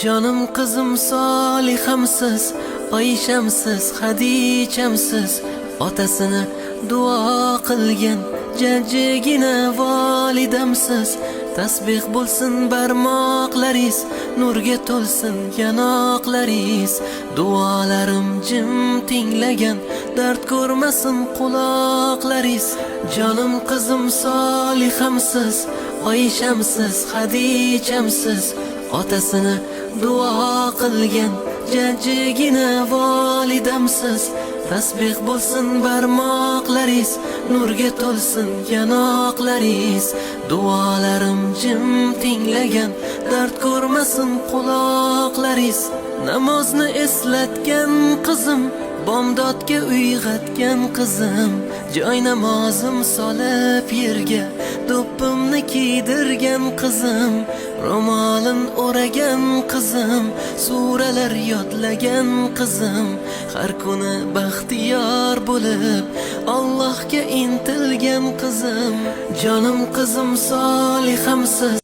Jonim qizim, solihamsiz, Oyshamsiz, Hadichamsiz. Otasini duo qilgan jajjigina volidamsiz. Tasbeh bo'lsin barmoqlaringiz, nurga to'lsin yanoqlaringiz. Duolarim jim tinglagan, dard ko'rmasin quloqlaringiz. Jonim qizim, solihamsiz, Oyshamsiz, Hadichamsiz. Otasini duo qilgan jajjigina volidamsiz. Tasbeh bo'lsin barmoqlaringiz, nurga to'lsin yanoqlaringiz. Duolarim jim tinglagan, dard ko'rmasin quloqlaringiz. Namozni eslatgan qizim, bomdodga uyg'otgan qizim, joy namozim solib yerga do'ppimni kiydirgan qizim, ro'molin o'ragan qizim, suralar yodlagan qizim, har kuni baxtiyor bo'lib Allohga intilgan qizim. Jonim qizim, solihamsiz.